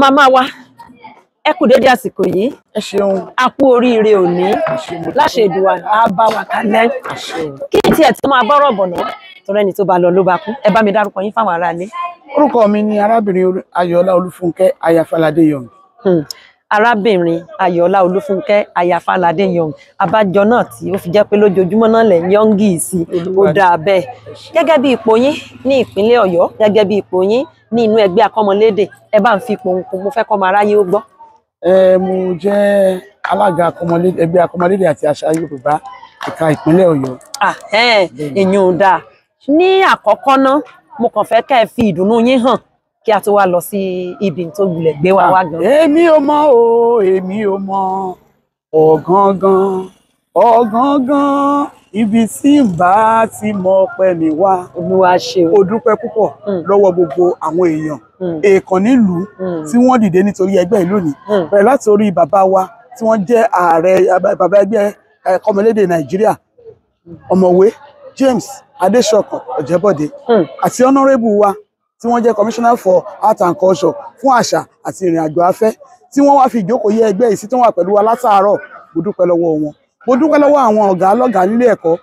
Màmá wa, ẹ kú dédé àsìkò yìí. Ẹ ṣeun. A kú oríire òní. Láṣẹ Èdùà á bá wa kalẹ̀. Kí ni tiẹ̀ tó máa bọ́rọ̀ bọ̀ náà? Torí ẹni tó bá lọ ló bá kú. Ẹ bá mi dárúkọ yín fáwọn aráalé. Orúkọ mi ni arábìnrin Ayọ̀ọ́lá Olúfúnkẹ́ Ayafalade Young. Arábìnrin Ayọ̀ọ́lá Olúfúnkẹ́ Ayafalade Young. Abájọ náà tí ó fi jẹ́ pé lójoojúmọ́ náà lẹ̀ ń yọ́ngì sí i, ó dáa bẹ́ẹ̀. Gẹ́gẹ́ bí ipò yín ní ìpínlẹ̀ Ọ̀yọ́, gẹ́gẹ́ bí ipò yín ní inú ẹgbẹ́ akọ́mọlédè, ẹ bá ń fi ipò òun kún, mo fẹ́ kọ́ ọmọ aráyé ó gbọ́. Mo jẹ́ alága ẹgbẹ́ akọ́mọlédè àti àṣà Yorùbá ẹ̀ka ìpínlẹ̀ Ọ̀yọ́. Ìyún dáa. Ní àkọ́kọ́ náà, mo kàn fẹ́ kẹ́ ẹ fi ìdùnnú yín hàn kí a tó wá lọ sí ibi tó gbilẹ̀ gbé wa wá gan. Èmi ò mọ̀ o, èmi ò mọ̀, ọ̀gangan ọ̀gangan ibi tí n bá ti mọ ọpẹ́ mi wá. Olúwa ṣe o. Ó dúpẹ́ púpọ̀ lọ́wọ́ gbogbo àwọn èèyàn èèkàn nílùú tí wọ́n dìde nítorí ẹgbẹ́ ìlú ni. Bẹ̀rẹ̀ láti orí bàbá wa tí wọ́n jẹ́ ààrẹ bàbá ẹgbẹ́ akọ́mọlédè Nàìjíríà, ọ̀mọ̀wé James Adéṣọ̀kan Ọ̀jẹ́bọ̀dé, àti honourable wa tí wọ́n jẹ́ commissioner for art and culture fún àṣà àti ìrìn àjò afẹ́, tí wọ́n wá fi ìjókòó yẹ ẹgbẹ́ yìí sí, tí wọ́n wà pẹ̀lú wa látàárọ̀. Mo dúpẹ́ lọ́wọ́ wọn. Mo dúpẹ́ lọ́wọ́ àwọn ọ̀gá lọ́gàá nílé ẹ̀kọ́,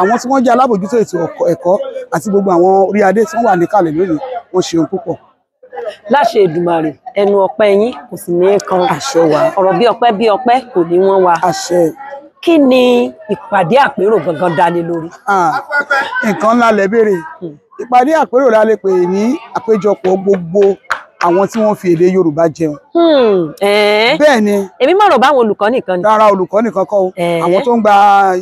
àwọn tí wọ́n jẹ́ alábòjútó ètò ẹ̀kọ́ àti gbogbo àwọn orí adé tí wọ́n wà níkàlẹ̀ lónìí. Wọ́n ṣeun púpọ̀. Láṣẹ Èdùmàrè, ẹnu ọpẹ́ yín kò sì ní kan. Àṣẹ wa. Ọ̀rọ̀ bí ọpẹ́ bí ọpẹ́ kò ní wọ́n wa. Àṣẹ. Kí ni ìpàdé àpérò gangan dá lé lórí? Nǹkan ńlá lẹ béèrè. Ìpàdé àpérò la lè pè ní àpéjọpọ̀ gbogbo àwọn tí wọ́n fi èdè Yorùbá jẹun. Bẹ́ẹ̀ ni. Èmi má rò báwọn olùkọ́ nìkan ni. Rárá, olùkọ́ nìkan kọ́ o. Àwọn tó ń gba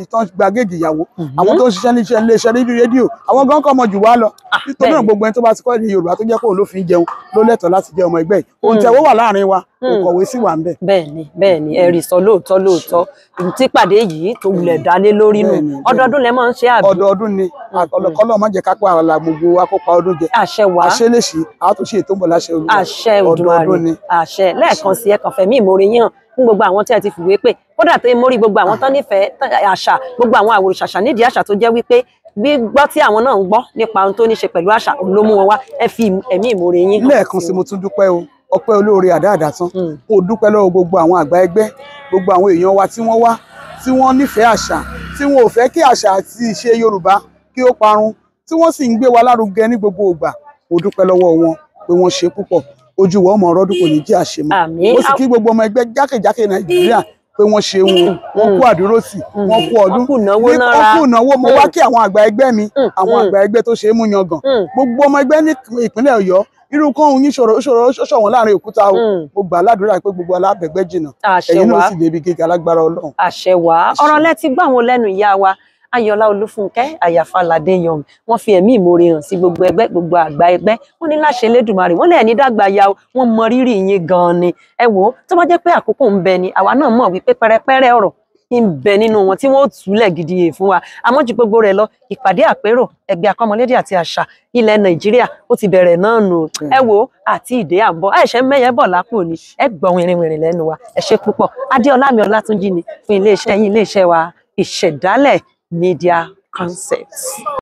ìtàn gba géèjì ìyàwó, àwọn tó ń ṣiṣẹ́ ní iléeṣẹ́ rédíò, àwọn gan kọ́ ọmọ jù wá lọ. Nítorí náà gbogbo ẹni tó bá ti kọ́ èdè Yorùbá tó jẹ́ pé òun ló fi ń jẹun ló lẹ́tọ̀ọ́ láti jẹ́ ọmọ ẹgbẹ́ yìí. Òǹtẹ̀wé wà láàrin wa, òǹkọ̀wé sì wà ń bẹ̀. Bẹ́ẹ̀ni, bẹ́ẹ̀ni, ẹ rí sọ lóòótọ́ lóòótọ́. Ìtìpàdé yìí tó wulẹ̀ dálé lórí nù. Ọdọọdún lẹ máa ń ṣe àbí? Ọdọọdún ni. Ọlọ́kọ́lọ́ má jẹ́ ká pa àlà gbogbo akópa ọdún jẹ. Àṣẹ wá. Àṣẹ lè ṣe, àtúnṣe ètò ń bọ̀ láṣẹ Olúwa. Àṣẹ Olódùmarè. Àṣẹ. Lẹ́ẹ̀kan sí, ẹ kàn fẹ̀mí ìmoore yín hàn fún gbogbo àwọn tí ẹ ti fìwé pè. Kódà tó mórí gbogbo àwọn tán nífẹ̀ẹ́ àṣà, gbogbo àwọn àwòrán-ṣàṣà nídìí àṣà tó jẹ́ wípé gbígbọ́ tí àwọn náà ń gbọ́ nípa ohun tó ní ṣe pẹ̀lú àṣà ló mú wọn wá. Ẹ fi ẹ̀mí ìmoore yín hàn. Lẹ́ẹ̀kan sí, mo tún dúpẹ́ o. Ọpẹ́ olóore àdáàdá tán. Mo dúpẹ́ lọ́wọ́ gbogbo àwọn àgbà ẹgbẹ́, gbogbo àwọn èèyàn wa tí wọ́n wá, tí wọ́n nífẹ̀ẹ́ àṣà, tí wọn ò fẹ́ kí àṣà àti ìṣe Yorùbá kí ó parun, tí wọ́n sì ń gbé wa lárugẹ ní gbogbo ìgbà. Mo dúpẹ́ lọ́wọ́ wọn pé wọ́n ṣe púpọ̀. Ojú wa ọmọ ọrọ́dún kò ní jẹ́ àṣemọ́. Mo sì kí gbogbo ọmọ ẹgbẹ́ jákèjákè Nàìjíríà pé wọ́n ṣe wọn, wọ́n kú àdúrótì, wọ́n kú ọdún, wọ́n kú ìnáwó. Mo wá kí àwọn àgbà ẹgbẹ́ mi, àwọn àgbà ẹgbẹ́ tó ṣe é mú yangàn, gbogbo ọmọ ẹgbẹ́ ní ìpínlẹ̀ Ọ̀yọ́. Irú kan òun yín ṣòro ṣọ̀wọ́n láàrin òkúta o. Mo gbà ládùúrà pé gbogbo alábẹ̀gbẹ́ jìnnà, ẹ̀yin náà sì débi gíga lágbára Ọlọ́run. Àṣẹ wá. Ọ̀rọ̀ lẹ ti gbọ́ àwọn lẹ́nu ìyá wa Ayọ̀ọ́lá Olúfúnkẹ́ Ayafalade Young. Wọ́n fi ẹ̀mí ìmoore hàn sí gbogbo ẹgbẹ́, gbogbo àgbà ẹgbẹ́. Wọ́n ní láṣẹ Elédùmarè, wọ́n lẹ́ẹ̀ ní dàgbà ya o, wọ́n mọ rírì yín gan-an ni. Ẹ wò ó, tó bá jẹ́ pé àkókò ń bẹ ni, àwa náà mọ̀ wípé pẹ́rẹpẹ́rẹ ọ̀rọ̀ ń bẹ nínú wọn tí wọ́n ó túlẹ̀ gidi yè fún wa. Àmọ́ ju gbogbo rẹ̀ lọ, ìpàdé àpérò ẹgbẹ́ akọ́mọlédè àti àṣà ilẹ̀ Nàìjíríà ó ti bẹ̀rẹ̀ náà nù. Ẹ wo, àti ìdè à ń bọ̀, ẹ̀ṣẹ̀ mẹ́yẹ bọ̀ lápò ni, ẹ gbọ́ wìnrìnwìnrìn lẹ́nu wa. Ẹ ṣé púpọ̀. Adéọlá mi Ọlátúnjí ni fún iléeṣẹ́ yín, iléeṣẹ́ wa Ìṣẹ̀dálẹ̀ Media Concepts.